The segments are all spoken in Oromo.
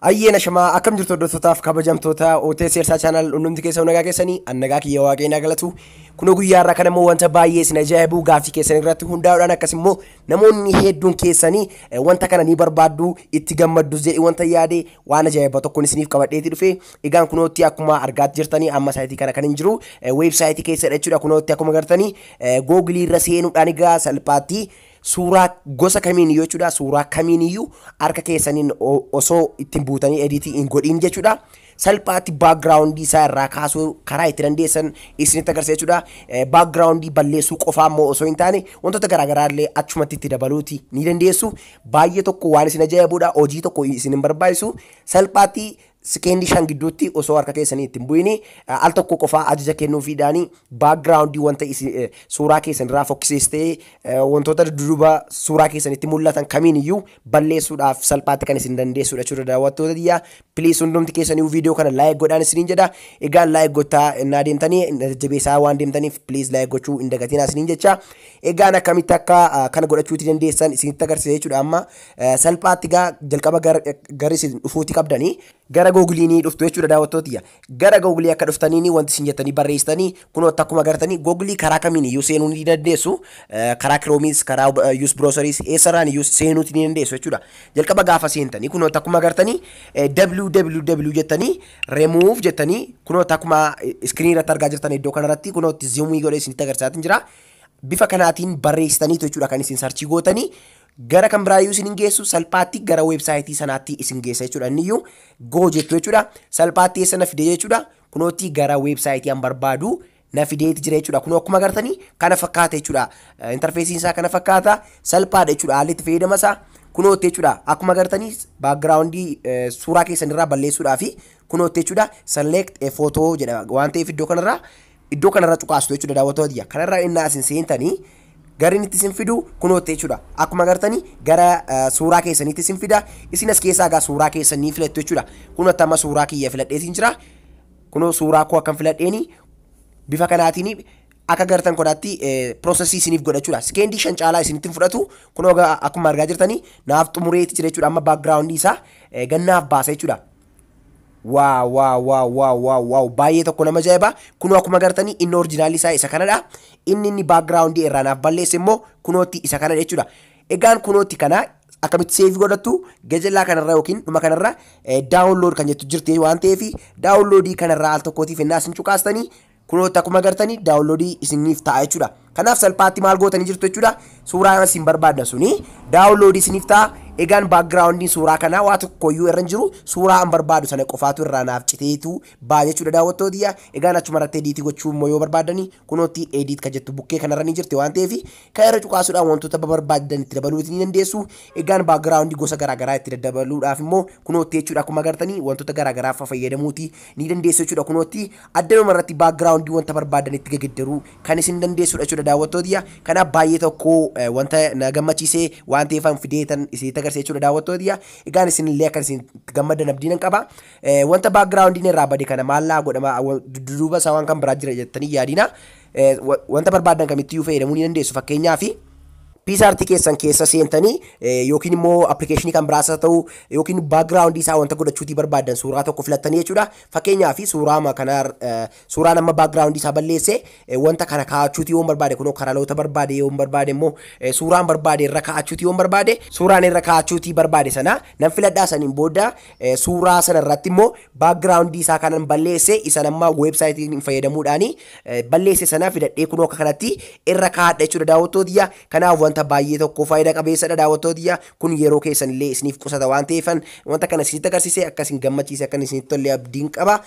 Ayyeena shamaa akkam jirtu hordoftotaaf kabajamtoota OTS Eersaa Channel hundumti keessan nagaa keessanii an nagaa kiyya waaqee naa galatu. Kunoo guyyaa irraa kana immoo wanta baay'ee isin ajaa'ibu gaaffii keessan irratti hundaa'uudhaan akkas immoo namoonni hedduun keessanii wanta kana ni barbaaddu itti gammaddu jedhi wanta yaade waan ajaa'iba tokkoon isiniif qabadheeti dhufe. Egaan kunootti akkuma argaa jirtanii amma saayitii kana kan hin jiru weebsaayitii keessadha jechuudha. Kunootti akkuma agartanii googilii irra seenuudhaan egaa salphaatti suuraa gosa kamiin iyyuu jechuudha, suuraa kamiin iyyuu harka keessaniin osoo ittiin buutanii ediitii hin godhin jechuudha. Salphaatti baakgiraawundii isaa irraa kaasuu karaa itti dandeessan isinitti agarsiisa jechuudha. Baakgiraawundii balleessuu qofaa immoo osoo hin taane wantoota garaagaraa illee achumatti itti dabaluuti ni dandeessu. Baay'ee tokko waan isin ajaa'ibudha. Hojii tokko isin hin barbaachisu. Salphaatti sekeendii 5 gidduutti osoo harka keessanii ittiin bu'ini al tokko qofaa ajaja kennuufiidhaani baakgiraawundii wanta suuraa keessan irraa fokkisiistee wantoota dudduuba suuraa keessanitti mul'atan kamiin iyyuu balleessuudhaaf salphaatti kan isin dandeessudha jechuudha daawwattoota biyyaa. Please hundumti keessanii viidiyoo kana like godhaan isiniin jedha. Egaan like gochaa innaa deemtanii jajjabeessaa waan deemtaniif please like gochuu hin dagatinaa isiniin jecha. Egaan akkamitti akka kana godhachuuti dandeessan isinitti agarsiisa jechuudha. Amma salphaatti gaa jalqaba gara isin dhufuuti qabdanii gara googiliinii dhuftu jechuudha daawwattoota. Gara googilii akka dhuftaniini wanti isin jettanii barreessitanii kunoo akkuma agartanii googilii karaa kamiin iyyuu seenuu ni dandeessu. Karaa kiroomiis, karaa yuus biroosaris eessarraan iyyuu seenuuti ni dandeessu jechuudha. Jalqaba gaafa seentanii kunoo akkuma agartanii www jettanii remove jettanii kunoo akkuma iskiriinii irratti argaa jirtan iddoo kanarratti kunoo ziumii godhee isinitti agarsiisaa jira. Bifa kanaatiin barreessitaniitu jechuudha kan isin sarchii gootanii gara kan biraayyuu isin hin geessu, salphaatti gara weebsaayitii sanaatti isin geessa jechuudha. Inni iyyuu go jettu jechuudha. Salphaatti eessa na fide jechuudha. Kunootti gara weebsaayitii an barbaadu na fideeti jira jechuudha. Kunoo akkuma agartanii kana fakkaata jechuudha. Intarfeesiin isaa kana fakkaata. Salphaadha jechuudha haalli itti fayyadama isaa. Kunootti jechuudha akkuma agartanii baakgiraawundii suuraa keessan irraa balleessuudhaa fi kunootti jechuudha select a photo jedha waan ta'eef iddoo kanarra cuqaastu jechuudha daawwattoota. Kanarraa innaa isin seentanii gara inni itti isin fidu kunootti jechuudha. Akkuma agartanii gara suuraa keessaniitti isin fida. Isin as keessaa egaa suuraa keessanii filattu jechuudha. Kunootti amma suuraa kiyya filadheetiin jira. Kunoo suuraa koo akkam filadheeni bifa kanaatiin akka agartan kodaatti piroosesii isiniif godha jechuudha. Sekeendii 5 caalaa isinitti fudhatu. Kunoo akkuma argaa jirtanii naaf xumureeti jira jechuudha. Amma baakgiraawundii isaa gannaaf baasa jechuudha. Waaw waaw waaw waaw waaw waaw baay'ee tokko nama ajaa'iba. Kunoo akkuma agartanii inni orijinaalli isaa isa kanadha. Inni baakgiraawundii irraa naaf balleesse immoo kunootti isa kanadha jechuudha. Egaan kunootti kana akkamitti seevii godhattu gajallaa kanarra yookiin dhuma kanarra daawunlood kan jettu jirti waan ta'eef daawunloodii kanarraa al tokkootiif innaa isin cuqaastanii kunootti akkuma agartanii daawunloodii isiniif ta'a jechuudha. Kanaaf salphaatti maal gootanii jirtu jechuudha. Suuraa isin barbaaddan suni daawunloodii isiniif ta'a. Egaan baakgiraawundiin suuraa kanaa waa tokkoyyuu irra hin jiru. Suuraa an barbaadu sana qofaatu irraa naaf citeetu ba'a jechuudha daawwattoota. Egaan achuma irratti ediitii gochuu immoo yoo barbaaddanii kunootti ediit kan jettu bukkee kanarra ni jirti waan ta'eef kan irra cuqaasuudhaan wantoota barbaadan itti dabaluuti ni dandeessu. Egaan baakgiraawundii gosa garaagaraa itti daddabaluudhaaf immoo kunootti jechuudha akkuma agartanii wantoota garaagaraa fayyadamuuti ni dandeessu jechuudha. Kunootti addanuma irratti baakgiraawundii wanta barbaadan itti geggeeddaruu kan isin dandeessudha jechuudha daawwattoota. Kanaaf baay'ee tokko wanta na gammachiisee waan ta'eef an fideetan isinitti agarsiisa jechuudha daawwattoota. Egaan isin illee akka isin gammaddan abdiin nan qaba. Wanta baakgiraawundiin irraa bade kana maallaa godhama dudduuba isaa waan kan biraa jira jettanii yaadina. Wanta barbaadan kamittiyyuu fayyadamuu ni dandeessu. Fakkeenyaaf piisaartii keessan keessa seentanii yookiin immoo appilikeeshinii kan biraas haa ta'u yookiin baakgiraawundii isaa wanta godhachuutii barbaadan suuraa tokko filattanii jechuudha. Fakkeenyaaf suuraa kana suuraan amma baakgiraawundii isaa balleesse wanta kana kaa'achuutii yoon barbaade kunoo karaloota barbaade yoon barbaade immoo suuraan barbaade irra kaa'achuutii yoon barbaade suuraan irra kaa'achuutii barbaade sana nan filadhaa. Saniin booda suuraa sana irratti immoo baakgiraawundii isaa kanan balleesse isa amma weebsaayitiin fayyadamuudhaani balleesse sana filadhee kunoo akka kanatti irra kaa'adha jechuudha daawwattoota. Kanaaf wanta baay'ee tokko faayidaa qabeessadha daawwattoota. Kun yeroo keessan illee isiniif qusata waan ta'eefan wanta kana isinitti agarsiise akka isin gammachiise akka isinitti tolle abdiin qaba.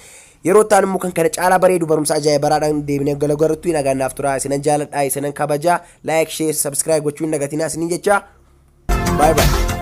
Yeroo ta'an immoo kan kana caalaa bareedu barumsa ajaa'ibaadhaan deebinee gala garutti nagaan naaf tura. Isinan jaaladha, isinan kabaja. Like, share, subscribe gochuun dagatinaa isiniin jecha. Bye bye.